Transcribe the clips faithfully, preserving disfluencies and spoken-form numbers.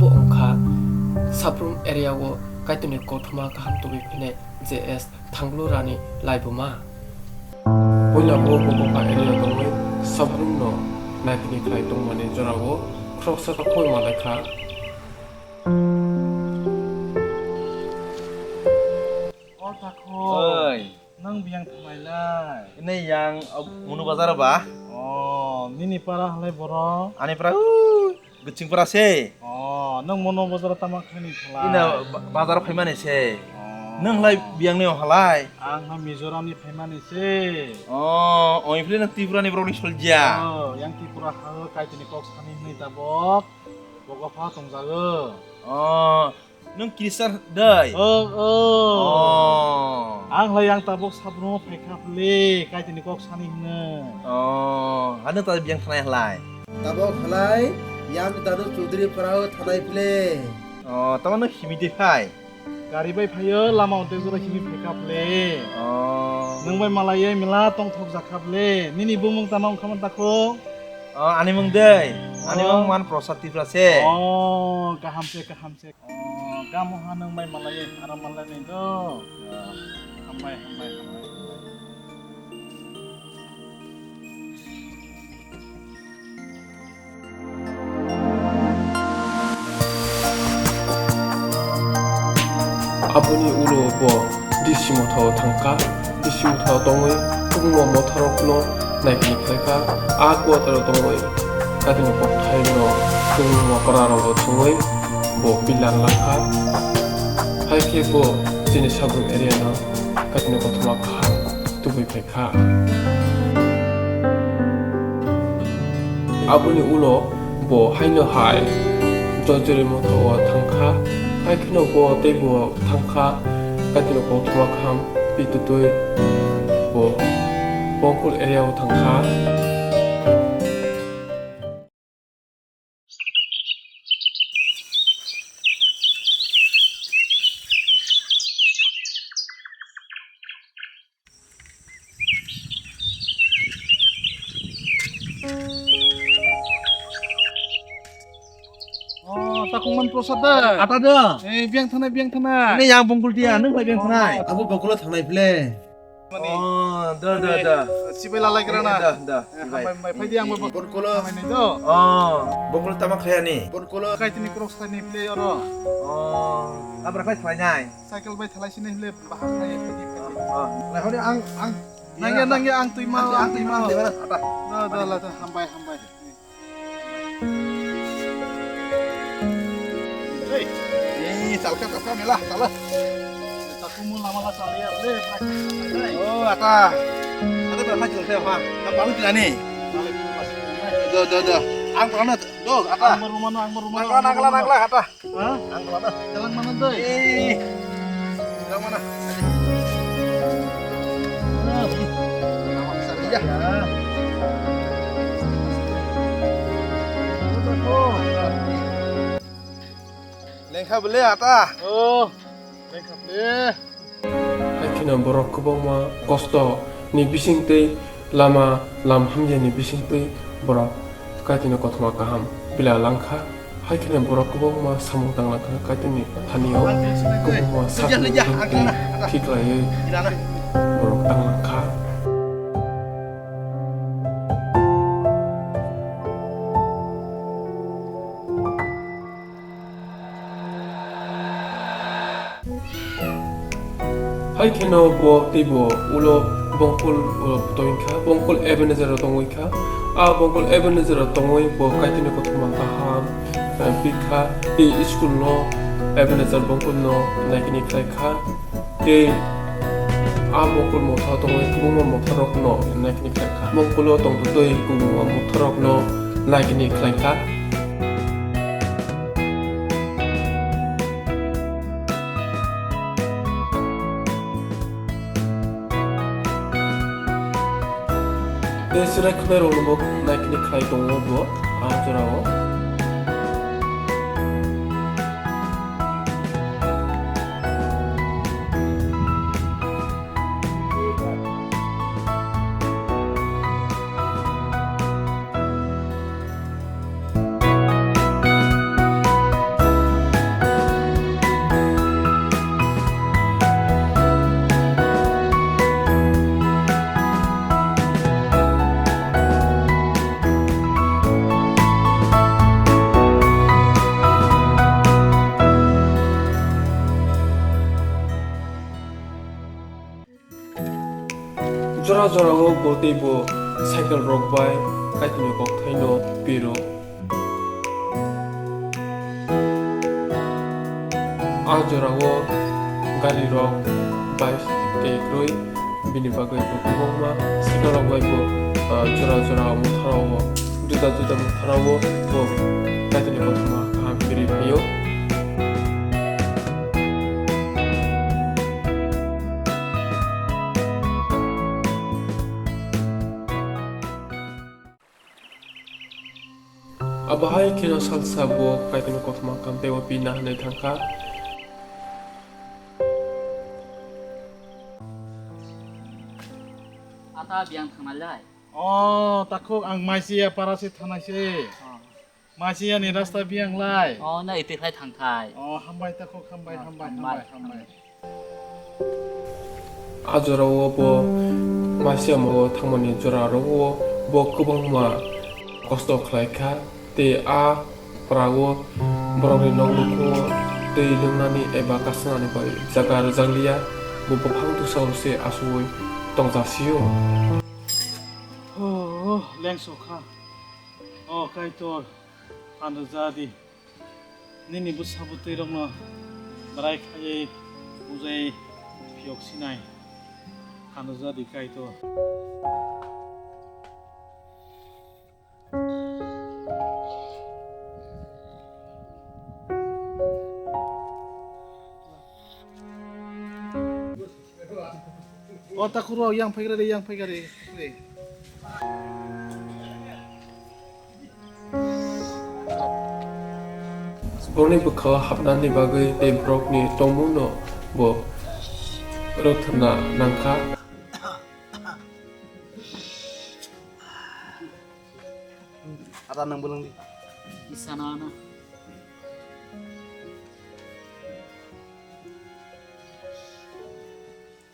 Bo wngkha Sabrum area o Kaitorni kothoma kaham tubui phainai J S Thanglurani laibuma. Puila bo Bokopha area tongwi Sabrumno naikini khlai tongmani jorao khoroksa ta khoi malaikha. O Takhu. Oi. Nwng biyang thangnai lai? Ini yang, uh, Munu Bazar ba? Oh, nini para halai borok? Ani para, uh, Gaching para se. Oh, nwng Munu Bazar tamo khaini khalai? Ina ba-, bazar phaimani se. Oh. Nwng lai biyang ni halai? Ang ha Mizoram ni phaimani se. Oh, oi phile nwng Tripura ni borok ni solja. Oh, yang Tripura ha Kaitorni kok sani hwnwi tabok Bokopha tongjago. Oh, Nwng Christian dai? Oh, oh. Oh. Ang lai yang tabok Sabrum phaikha phle, Kaitorni kok sani hwnwi. Oh, ano ta biyang thanai halai? Tabok halai, yang tado Chaudhary Parao thanai phle. Oh, tamo no himi de phai? Gari bai phaio, lama ontek jora himi phaikha phle. Oh. Nwng bai malaiye mela tongthok jakha phle. Nini bumung tamo wngkha man takho? Oh, ani mung dei. Ani mung man Prasad Tripura se. Oh, kaham se, kaham se. Oh, gamo ha nwng bai malai, aram malai nai do. Hambai, hambai, hambai, hambai. Aboni ulo bo D C motha o thangkha. Bisingo tongwi kwbangma motharokno naikini khlaikha. A quarter-o tongwi Kaitorni kokthaino kwbangma kwrarokno thwngwi bo pillar langkha. Hai khe bo chini Sabrum area-no Kaitorni kothoma kaham tubui phaikha. Aboni ulo bo haino hai Joyjori motha o thangkha, hai kheno bo teibo thangkha, Kaitorni kothoma kaham pitutwi bo Bongkul area o thangkha. Oh, takungman Prasad da. Ata da. Eh, biyang thanai, biyang thanai. Ini yang Bongkul dia, nung bai biyang thanai. Abo Bongkul thanai phle. Oh, da, da, da. Sibai lalai kira na. Da, da. Eh, hambai, hambai. Phai di ang bo Bongkul. Hambai ni do. Oh, Bongkul tama khaya ni. Bongkul. Kaitini cross thani phle oro. Oh, abra khai thanai. Cycle bai thalai sini hile bahar nai phai di phai di. Oh, oh. Lai hori ang, ang. Nangya, nangya, ang twi ma, ang twi ma. Ang twi ma. Da, da, la, da, hambai, hambai. Hey. Ni, salka, salka, mela, sala. Taku mo lama la sali ya, le, praktis. Oh, ata. Ata berapa jual saya, ha? Apa lu bilani? Do, do, do. Ang pernah, do, ata. Ang baru mana, ang baru mana. Nangla, nangla, nangla, ata. Ha? Ang mana? Jalan mana, Doy? Eh. Jalan mana? Iya. Lengkha bele ata. Oh, lengkha bele. Hai kheno borok kwbangma kosto ni bising tei lama lam hamya ni bising twi borok Kaitorni kothoma kaham bila langkha. Hai kheno borok kwbangma samung tang langkha Kaitorni thani o kwbangma sak khiklaiwi borok tang langkha. Hai kheno bo tei bo ulo Bongkul ulo tongwi kha, Bongkul Ebenezer o tongwi kha. A Bongkul Ebenezer o tongwi bo Kaitorni kothoma kaham, eh, pikha. Tei school no Ebenezer Bongkul no naikini khlai kha. Tei a Bongkul motha tongwi kwbangma motharokno naikini khlai kha. Bongkulo tongtwtwi kwbangma motharokno naikini khlai kha. Tei chwrai khwnairokno bo naikini khlai tongo bo a jorao. A jorao bo tei bo cycle rok bai Kaitorni kokthaino piro. A jorao gari rok bai tei kwrwi, bini bagwi bo kwbangma cycle rok bai bo, ah, jora jora motharao, juda juda motharao bo Kaitorni kokthaima kaham piri phaio. Abo hai kheno salsa bo Kaitorni kokthaima kaham teibo pina hwnwi thangkha. Ata biyang thangnai lai? O, takhuk ang Maisiya para se thangnai se. O. Maisiya ni rasta biyang lai? O, na ite khai thangthai. O, hambai takhuk, hambai, O, hambai, hambai. Hambai, hambai. A jorao bo Maisiya mo thangmani jora rogo bo kwbangma kosto khlai kha, tei a parao borokni nok nukhungo tei nwngnani eba kasanani bai jaga rwjakliya, bo buphang dusao se asugwi tongja sio. O, lengso kha. O Kaitor, phan rwja di. Nini bwsa bwtwi rokno bwrai khaiwi bujai phiyok sinai. Phan rwja di Kaitor. O takhuk rok yang phaigra de, yang phaigra de. Borokni bwkhao hapnani bagwi tei borokni tongmungno bo rwthwna nangkha. Ada nang beleng di. Isana na.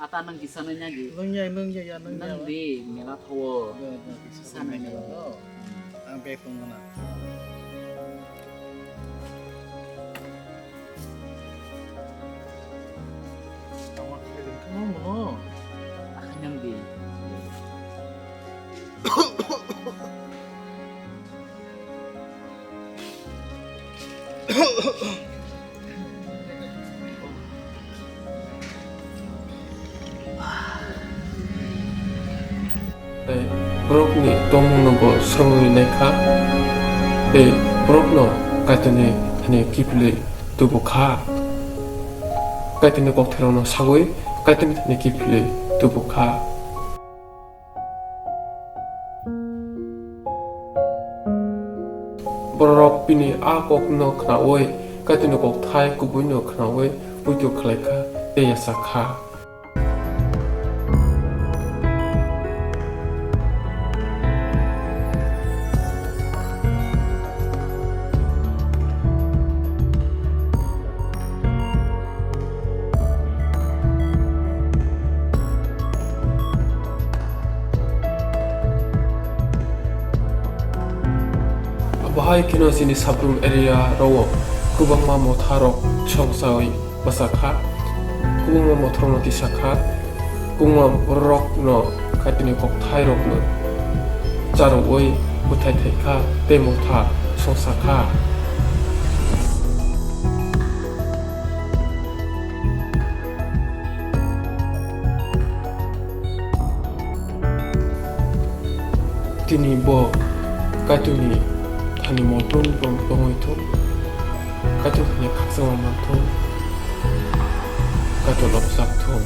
Ata nang kisa nang ya di. Nang ya, nang ya, ya, nang ya. Nang di, mela thawo. Nang di, kisa nang ya. Ang bag tong mana. Tama kailing kama mono. Akhan yang di. Tei borokni tongmungno bo swrwngwi naikha, tei borokno Kaitorni thani kiphilwi tubu kha. Kaitorni kokthairokno sagwi Kaitorni thani kiphilwi tubu kha. Bororok bini a kokno khnaui, Kaitorni kokthai kubuino khnaui poito khlai kha tei yachak kha. Abo hai kheno chini Sabrum area rao kwbangma motha rok songchaui bwsa kha, kwbangma motha rokno tisa kha, kwbangma borok no Kaitorni kokthai rokno charwui bwthai thai kha tei motha songsa kha. Tini bo Kaitorni thani mol brum brum tongwi thung, Kaitor thani khakchangma man thung, Kaitor lobjak thung.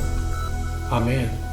Amen.